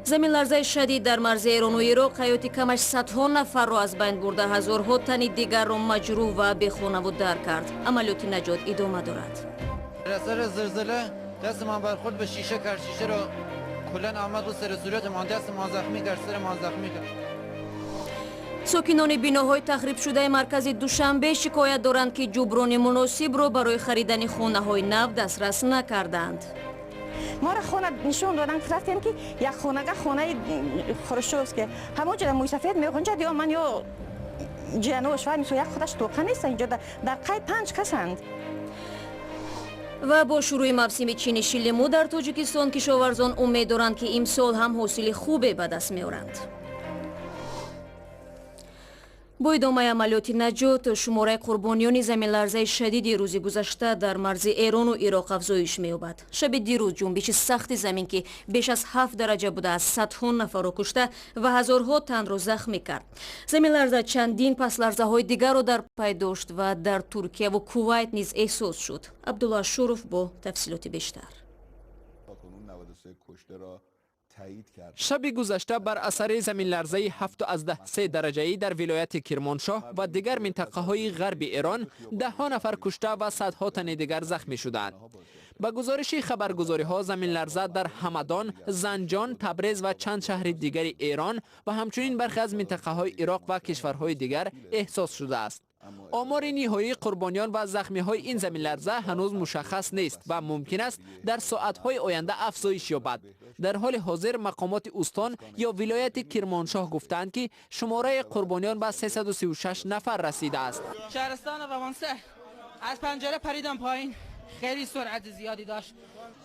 Заминларзаи шадид дар марзи Эрону Ироқ ҳаёти камаш садҳо нафарро аз байн бурда, ҳазорҳо тани дигарро маҷрӯҳ ва бехонаву дар кард. Амалиёти наҷот идома дорад. در اثر زلزله دست من برخورد به شیشه کرد. شیشه رو کلا آمد رو سر صورت من، دست من زخمی کرد، سر من زخمی کرد. Сокинони биноҳои тахрибшудаи маркази Душанбе шикоят доранд, ки ҷуброни муносибро барои харидани хонаҳои нав дастрас накарданд. Моро хона нишон доданд, рафтем, ки як хонага, хонаи хрущёвский, ҳамон ҷода мӯйсафед меғунҷад ё ман ё ҷиянуш ва мисол як худаш тоқа нест, инҷо дар қайд панҷ касанд. Ва бо шурӯи мавсими чиниши лимӯ дар Тоҷикистон кишоварзон умед доранд, ки имсол ҳам ҳосили хубе ба даст меоранд. Бо идомаи амалиёти наҷот шумораи қурбониёни заминларзаи шадиди рӯзи гузашта дар марзи Эрону Ироқ афзоиш меёбад. Шаби дирӯз ҷунбиши сахти замин, ки беш аз 7 дараҷа будааст, садҳо нафарро кушта ва ҳазорҳо танро захмӣ кард. Заминларза чандин пасларзаҳои дигарро дар пай дошт ва дар Туркияву Кувайт низ эҳсос шуд. Абдулло Ашуров бо тафсилоти бештар. Шаби гузашта бар асари заминларзаи 7,3 дараҷаӣ дар вилояти Кирмоншоҳ ва дигар минтақаҳои ғарби Эрон даҳҳо нафар кушта ва садҳо тани дигар захмӣ шуданд. Ба гузориши хабаргузориҳо, заминларза дар Ҳамадон, Занҷон, Табрез ва чанд шаҳри дигари Эрон ва ҳамчунин бархе аз минтақаҳои Ироқ ва кишварҳои дигар эҳсос шудааст. Омори ниҳоии қурбониён ва захмиҳои ин заминларза ҳанӯз мушаххас нест ва мумкин аст дар соатҳои оянда афзоиш ёбад. Дар ҳоли ҳозир мақомоти устон ё вилояти Кирмоншоҳ гуфтаанд, ки шумораи қурбониён ба 336 нафар расидааст. شهرستان روانسه از پنجره پریدم پایین. خیلی سرعت زیادی داشت.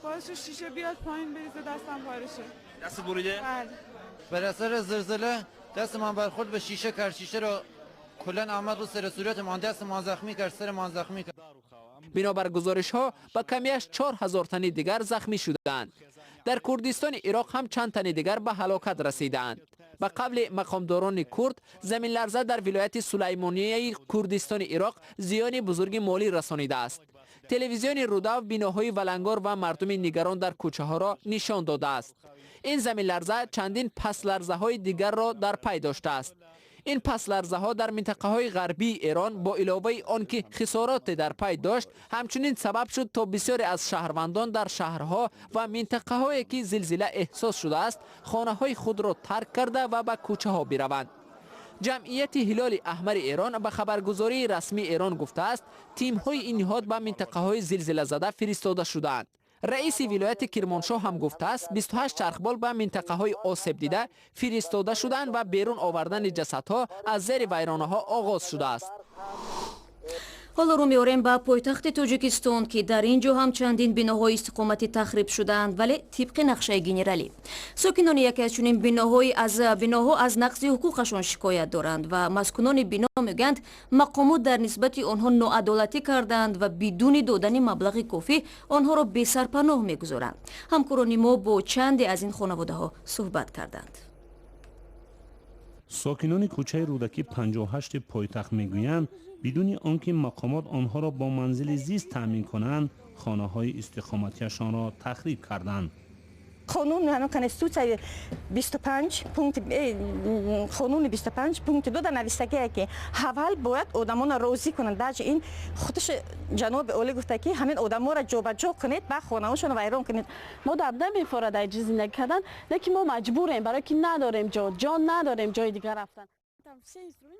باعث شد شیشه بیاد پایین بریزه، دستم پاره شه. دست بریده؟ بله. بر اثر زلزله دست من برخورد به شیشه کرد. شیشه رو کلا آمد رو سر صورت من، دست من زخمی کرد، سر من زخمی کرد. Бинобар гузоришҳо, ба камиаш 4000 тани дигар захмӣ шудаанд. Дар Курдистони Ироқ ҳам чанд тани дигар ба ҳалокат расидаанд. Ба қавли мақомдорони курд, заминларза дар вилояти Сулаймонияи Курдистони Ироқ зиёни бузурги молӣ расонидааст. Телевизиони Рудав биноҳои валангор ва мардуми нигарон дар кӯчаҳоро нишон додааст. Ин заминларза чандин пасларзаҳои дигарро дар пай доштааст. Ин пасларзаҳо дар минтақаҳои ғарбии Эрон бо иловаи он ки хисороте дар пай дошт, ҳамчунин сабаб шуд, то бисёре аз шаҳрвандон дар шаҳрҳо ва минтақаҳое, ки зилзила эҳсос шудааст, хонаҳои худро тарк карда ва ба кӯчаҳо бираванд. Ҷамъияти Ҳилоли Аҳмари Эрон ба хабаргузории расмии Эрон гуфтааст, тимҳои ин ниҳод ба минтақаҳои зилзилазада фиристода шудаанд. Раиси вилояти Кирмоншоҳ ҳам гуфтааст, 28 чархбол ба минтақаҳои осебдида фиристода шуданд ва берун овардани ҷасадҳо аз зери вайронаҳо оғоз шудааст. Ҳоло рӯ меорем ба пойтахти Тоҷикистон, ки дар ин ҷо ҳам чандин биноҳои истиқоматӣ тахриб шудаанд, вале тибқи нақшаи генералӣ. Сокинони яке аз чунин биноҳои аз биноҳо аз нақзи ҳуқуқашон шикоят доранд ва маскунони бино мегӯянд, мақомот дар нисбати онҳо ноадолатӣ кардаанд ва бидуни додани маблағи кофӣ онҳоро бесарпаноҳ мегузоранд. Ҳамкорони мо бо чанде аз ин хонаводаҳо суҳбат карданд. Сокинони кӯчаи Рӯдакӣ 58 пойтахт мегӯянд, бидуни он ки мақомот онҳоро бо манзили зист таъмин кунанд, хонаҳои истиқоматиашонро тахриб карданд. Қонун, ҳамин конститутсияи 25 пункт, қонуни 25 пункти 2 да навистагие, ки аввал бояд одамонро розӣ кунанд. Даже ин худаш ҷаноби олӣ гуфта, ки ҳамин одаморо ҷобаҷо кунед, баъд хонаҳошонро вайрон кунед. Мо дар намефорад ай ҷи зиндагӣ кардан, лекин мо маҷбурем, барое ки надорем ҷо, ҷо надорем, ҷои дигар рафтан.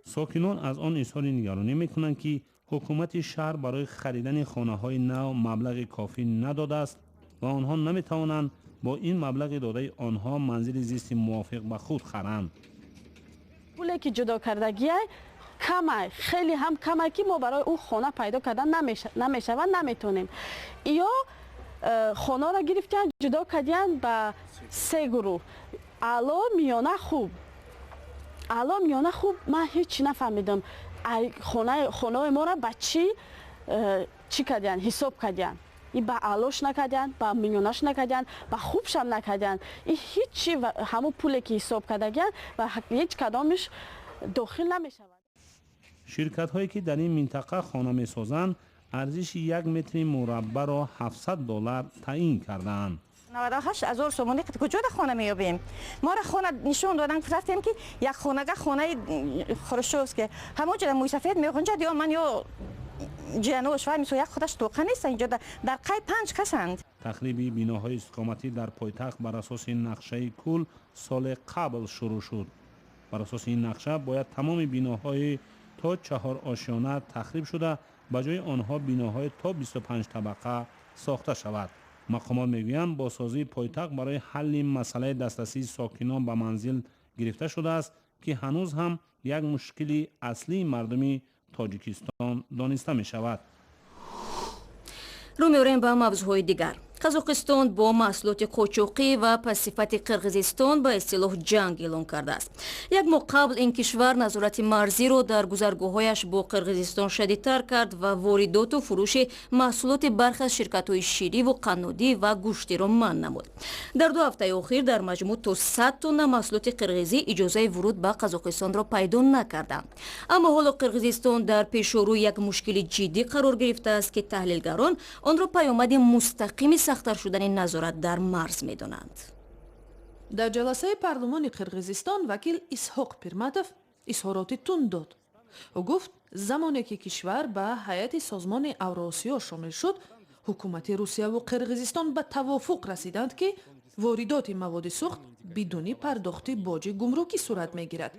Сокинон аз он изҳори нигаронӣ мекунанд, ки ҳукумати шаҳр барои харидани хонаҳои нав маблағи кофӣ надодааст ва онҳо наметавонанд бо ин маблағи додаи онҳо манзили зисти мувофиқ ба худ харанд. Пуле ки ҷудо кардагиай камай, хеле ҳам камай, ки мо барои ӯ хона пайдо кардан намешавад, наметонем. Ё хонаро гирифтиян, ҷудо кардиян ба се гурӯҳ: аъло, миёна, хуб. Аъло, миёна, хуб, ман ҳеҷ нафаҳмидам, хонаи моро ба чӣ чӣ кардиян, ҳисоб кардиян. И ба аълош накардиян, ба миёнаш накардиян, ба хубшам накардиян. И ҳичи ҳамун пуле ки ҳисоб кардагиян ва ҳеҷ кадомиш дохил намешавад. Ширкатҳое, ки дар ин минтақа хона месозанд, арзиши як метри мураббаъро 700 доллар таъин кардаанд. 98 ҳазор сомонӣ куҷо дар хона меёбем? Моро хона нишон додан, рафтем, ки як хонага, хонаи Хрущёвский, ҳамонҷо мӯйсафед меғунҷад ё ман ё ҷианош ва мисол як худаш тоқа нест, инҷо дар қай панҷ касанд. Тахриби биноҳои истиқоматӣ дар пойтахт бар асоси нақшаи кул соли қабл шурӯъ шуд. Бар асоси ин нақша бояд тамоми биноҳои то чаҳор ошёна тахриб шуда, ба ҷои онҳо биноҳои то 25 табақа сохта шавад. Мақомот мегӯянд, бозсозии пойтахт барои ҳалли масъалаи дастрасии сокинон ба манзил гирифта шудааст, ки ҳанӯз ҳам як мушкили аслии мардуми Тоҷикистон дониста мешавад. Рӯ меорем ба мавзӯъҳои дигар. Қазоқистон бо маҳсулоти қочоқӣ ва пастсифати Қирғизистон ба истилоҳ ҷанг эълон кардааст. Як моҳ қабл ин кишвар назорати марзиро дар гузаргоҳҳояш бо Қирғизистон шадидтар кард ва воридоту фурӯши маҳсулоти бархе аз ширкатҳои шириву қаннодӣ ва гӯштиро манъ намуд. Дар 2 ҳафтаи охир дар маҷмӯъ то 100 тонна маҳсулоти қирғизӣ иҷозаи вуруд ба Қазоқистонро пайдо накарданд. Аммо ҳоло Қирғизистон дар пешорӯи як мушкили ҷиддӣ қарор гирифтааст, ки таҳлилгарон онро паёмади мустақими сахттар шудани назорат дар марз медонанд. Дар ҷаласаи парлумони Қирғизистон вакил Исҳоқ Пирматов изҳороти тунд дод. Ӯ гуфт, замоне ки кишвар ба ҳайати Созмони Авроосиё шомил шуд, ҳукумати Русияву Қирғизистон ба тавофуқ расиданд, ки воридоти маводи сӯхт бидуни пардохти боҷи гумрукӣ сурат мегирад.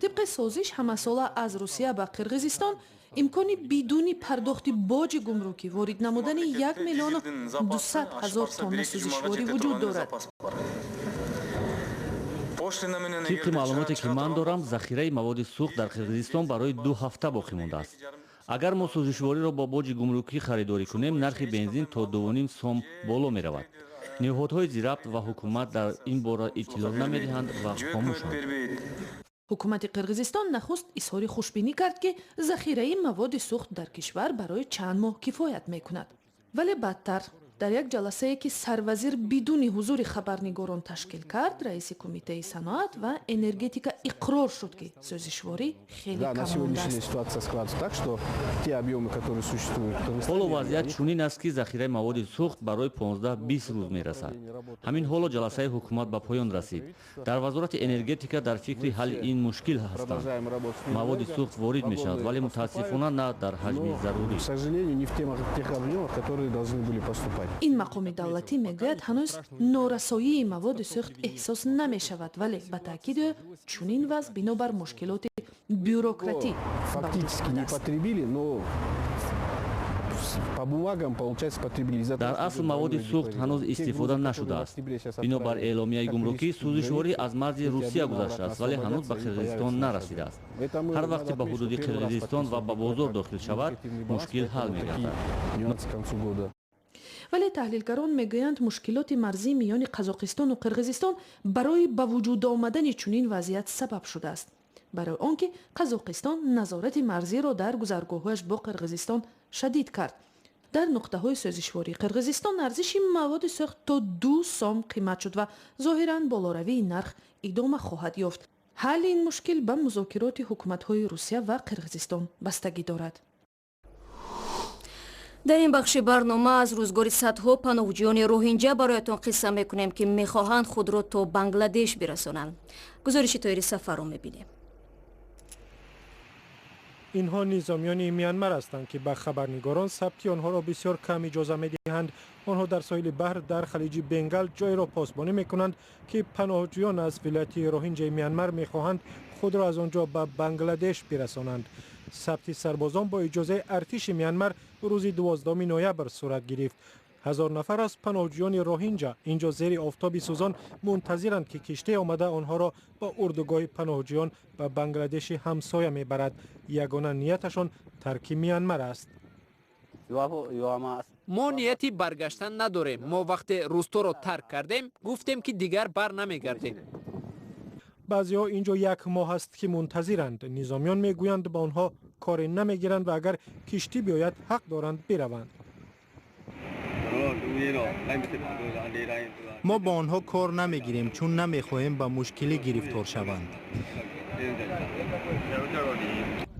Тибқи созиш, ҳамасола аз Русия ба Қирғизистон имкони бидуни пардохти боҷи гумрукӣ ворид намудани 1 200 000 тонна сӯзишворӣ вуҷуд дорад. Тибқи маълумоте, ки ман дорам, захираи маводи сӯхт дар Қирғизистон барои 2 ҳафта боқӣ мондааст. Агар мо сӯзишвориро бо боҷи гумрукӣ харидорӣ кунем, нархи бензин то 2,5 сом боло меравад. Ниҳодҳои зирабт ва ҳукумат дар ин бора иттилоъ намедиҳанд ва хомӯшанд. Ҳукумати Қирғизистон нахуст изҳори хушбинӣ кард, ки захираи маводи сӯхт дар кишвар барои чанд моҳ кифоят мекунад, вале баъдтар дар як ҷаласае, ки сарвазир бидуни ҳузури хабарнигорон ташкил кард, раиси кумитаи саноат ва энергетика иқрор шуд, ки сӯзишворӣ хеле кам мондааст. Ҳоло вазъият чунин аст, ки захираи маводи сӯхт барои 15-20 рӯз мерасад. Ҳамин ҳоло ҷаласаи ҳукумат ба поён расид. Дар Вазорати энергетика дар фикри ҳалли ин мушкил ҳастанд. Маводи сӯхт ворид мешавад, вале мутаассифона на дар ҳаҷми зарурӣ. Ин мақоми давлатӣ мегӯяд, ҳанӯз норасоии маводи сӯхт эҳсос намешавад, вале ба таъкиди ӯ, чунин вазъ бинобар мушкилоти бюрократӣ. Фактически не потребили, но по бумагам, получается, потребили. Дар асл маводи сӯхт ҳанӯз истифода нашудааст. Бинобар эъломияи гумрукӣ, сӯзишворӣ аз марзи Русия гузаштааст, вале ҳанӯз ба Қирғизистон нарасидааст. Ҳар вақте ба ҳудуди Қирғизистон ва ба бозор дохил шавад, мушкил ҳал мегардад. Вале таҳлилгарон мегӯянд, мушкилоти марзӣ миёни Қазоқистону Қирғизистон барои ба вуҷуд омадани чунин вазъият сабаб шудааст, барои он ки Қазоқистон назорати марзиро дар гузаргоҳҳояш бо Қирғизистон шадид кард. Дар нуқтаҳои сӯзишвории Қирғизистон арзиши маводи сӯхт то 2 сом қимат шуд ва зоҳиран болоравии нарх идома хоҳад ёфт. Ҳалли ин мушкил ба музокироти ҳукуматҳои Русия ва Қирғизистон бастагӣ дорад. Дар ин бахши барнома аз рӯзгори садҳо паноҳҷӯёни роҳинҷа бароятон қисса мекунем, ки мехоҳанд худро то Бангладеш бирасонанд. Гузориши Тоири Сафарро мебинем. Инҳо низомиёни Мянмар ҳастанд, ки ба хабарнигорон сабти онҳоро бисёр кам иҷоза медиҳанд. Онҳо дар соҳили баҳр дар халиҷи Бенгал ҷойро посбонӣ мекунанд, ки паноҳҷӯён аз вилояти Роҳинҷаи Мянмар мехоҳанд худро аз он ҷо ба Бангладеш бирасонанд. Сабти сарбозон бо иҷозаи артиши Мянмар рӯзи 12 ноябр сурат гирифт. 1000 нафар аз паноҳҷӯёни роҳинҷа инҷо зери офтоби сӯзон мунтазиранд, ки киштие омада онҳоро ба урдугоҳи паноҳҷӯён ба Бангладеши ҳамсоя мебарад. Ягона нияташон тарки Мянмар аст. Мо нияти баргаштан надорем. Мо вақте русторо тарк кардем, гуфтем, ки дигар бар намегардем. Баъзеҳо инҷо як моҳ аст, ки мунтазиранд. Низомиён мегӯянд, ба онҳо коре намегиранд ва агар киштӣ биёяд, ҳақ доранд бираванд. Мо бо онҳо кор намегирем, чун намехоҳем ба мушкилӣ гирифтор шаванд.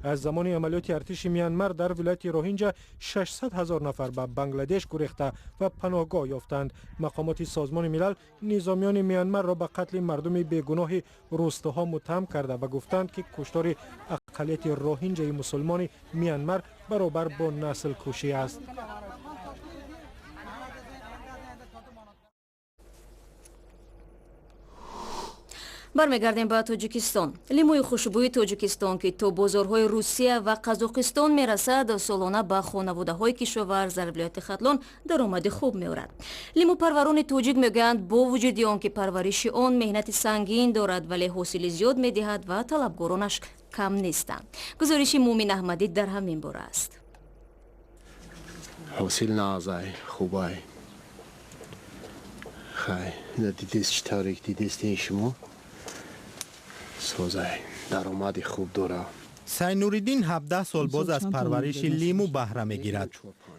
Аз замони амалиёти артиши Мянмар дар вилояти Роҳинҷа 600 ҳазор нафар ба Бангладеш гурехта ва паноҳгоҳ ёфтанд. Мақомоти Созмони Милал низомиёни Мянмарро ба қатли мардуми бегуноҳи рустоҳо муттаҳам карда ва гуфтанд, ки куштори ақаллияти роҳинҷаи мусулмони Мянмар баробар бо наслкушӣ аст. Бармегардем ба Тоҷикистон. Лимӯи хушбӯи Тоҷикистон, ки то бозорҳои Русия ва Қазоқистон мерасад, солона ба хонаводаҳои кишоварз дар вилояти Хатлон даромади хуб меорад. Лимӯпарварони тоҷик мегӯянд, бо вуҷуди он ки парвариши он меҳнати сангин дорад, вале ҳосили зиёд медиҳад ва талабгоронаш кам нестанд. Гузориши Муъмин Аҳмадӣ дар ҳамин бора аст. Ҳосил наазай, хубай. Хай, дидест, чӣ тавре дидестин шумо, созай, даромади хуб дорад. Сайнуриддин 17 сол боз аз парвариши лимӯ баҳра мегирад.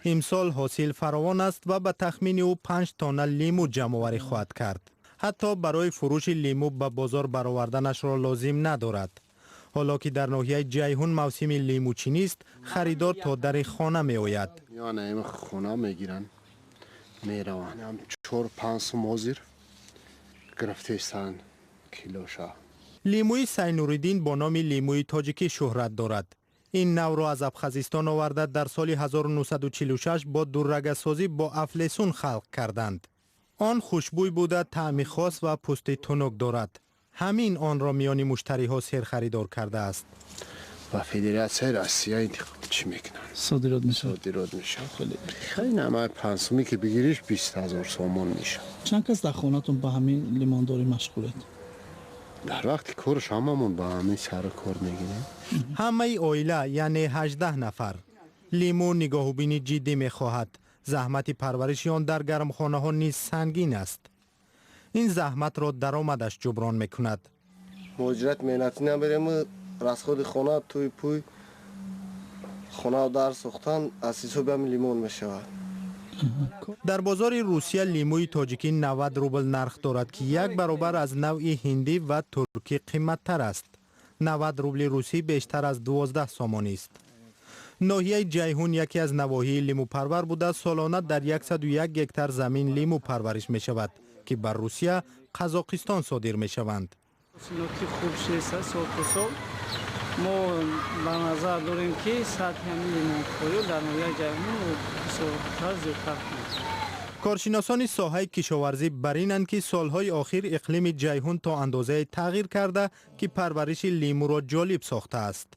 Имсол ҳосил фаровон аст ва ба тахмини ӯ 5 тонна лимӯ ҷамъоварӣ хоҳад кард. Ҳатто барои фурӯши лимӯ ба бозор бароварданашро лозим надорад. Ҳоло ки дар ноҳияи Ҷайҳун мавсими лимӯчинист, харидор то дари хона меояд. Хона мегиранд, мераванд. 4-5 сум ҳозир гирифтаистанд килоша. Лимӯи Сайнуриддин бо номи лимӯи тоҷикӣ шӯҳрат дорад. Ин навъро аз Абхазистон оварда дар соли 1946 бо дуррагасозӣ бо афлесун халқ карданд. Он хушбӯй буда, таъми хос ва пӯсти тунук дорад. Ҳамин онро миёни муштариҳо серхаридор кардааст. Ба Федератсияи Россия чӣ мекунанд? Содирот мешавад. Содирот мешавад. Хеле намай 5 сумӣ ки бигириш, 20 ҳазор сомон мешавад. Чанд кас дар хонатон ба ҳамин лимондорӣ машғулед? Дар вақти корш ҳамамон ба ҳамин сару кор мегирем. Ҳамаи оила, яъне 18 нафар. Лимӯ нигоҳубини ҷиддӣ мехоҳад. Заҳмати парвариши он дар гармхонаҳо низ сангин аст. Ин заҳматро даромадаш ҷуброн мекунад. Муҳоҷират меҳнатӣ наберем, расходи хона, тӯй пӯй, хона дар сохтан аз ҳисоби ҳамин лимон мешавад. Дар бозори Русия лимӯи тоҷикӣ 90 рубл нарх дорад, ки як баробар аз навъи ҳиндӣ ва туркӣ қиматтар аст. 90 рубли русӣ бештар аз 12 сомонист. Ноҳияи Ҷайҳун яке аз навоҳии лимӯпарвар буда, солона дар 101 гектар замин лимӯ парвариш мешавад, ки ба Русия, Қазоқистон содир мешаванд. Ҳосилоти хуб шеста сол то сол. Мо ба назар дорем, ки сатҳи ҳамин лимонкориро дар ноҳияи Ҷайҳун бисёртар зиёдтар кунем. Коршиносони соҳаи кишоварзӣ бар инанд, ки солҳои охир иқлими Ҷайҳун то андозае тағйир карда, ки парвариши лимӯро ҷолиб сохтааст.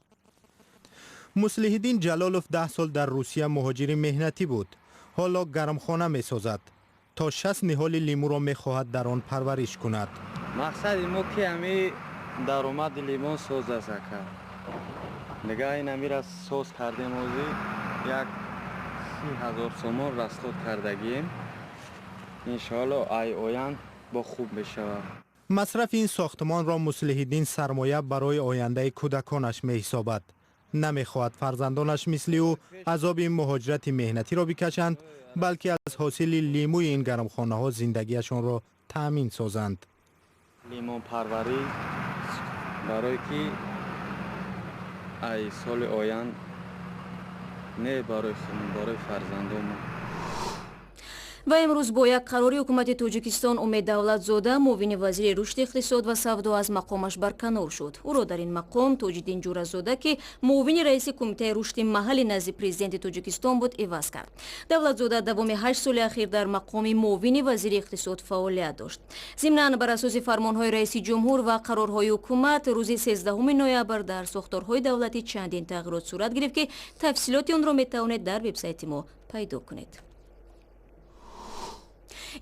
Муслиҳиддин Ҷалолов 10 сол дар Русия муҳоҷири меҳнатӣ буд. Ҳоло гармхона месозад. То 60 ниҳоли лимӯро мехоҳад дар он парвариш кунад. Мақсади мо ки ҳами даромади лимон соз аст, ака. Дига ин амира соз кардем, ҳозир як 30 ҳазор сомон расход кардагием. Иншоалло, ай оянд бо хуб мешавад. Масрафи ин сохтмонро Муслиҳиддин сармоя барои ояндаи кӯдаконаш меҳисобад. Намехоҳад фарзандонаш мисли ӯ азоби муҳоҷирати меҳнатиро бикашанд, балки аз ҳосили лимӯи ин гармхонаҳо зиндагиашонро таъмин созанд. Лимонпарварӣ барое ки ай соли оянд не барои худмон, барои фарзандонмон. Ва имрӯз бо як қарори ҳукумати Тоҷикистон Умед Давлатзода, муовини вазири рушди иқтисод ва савдо, аз мақомаш барканор шуд. Ӯро дар ин мақом Тоҷиддин Ҷӯразода, ки муовини раиси Кумитаи рушди маҳалли назди Президенти Тоҷикистон буд, иваз кард. Давлатзода давоми 8 соли ахир дар мақоми муовини вазири иқтисод фаъолият дошт. Зимнан, бар асоси фармонҳои раиси ҷумҳур ва қарорҳои ҳукумат, рӯзи 13 ноябр дар сохторҳои давлатӣ чандин тағйирот сурат гирифт, ки тафсилоти онро метавонед дар вебсайти мо пайдо кунед.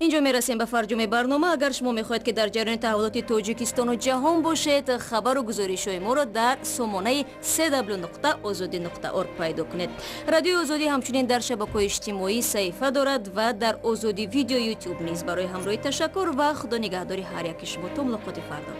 Инҷо мерасем ба фарҷоми барнома. Агар шумо мехоҳед, ки дар ҷараёни таҳаввулоти Тоҷикистону ҷаҳон бошед, хабару гузоришҳои моро дар сомонаи cw.ozodi.org пайдо кунед. Радиои Озодӣ ҳамчунин дар шабакаҳои иҷтимоӣ саҳифа дорад ва дар Озодӣ Видео Ютуб низ. Барои ҳамроҳӣ ташаккур ва худо нигаҳдори ҳар яки шумо. То мулоқоти фардо.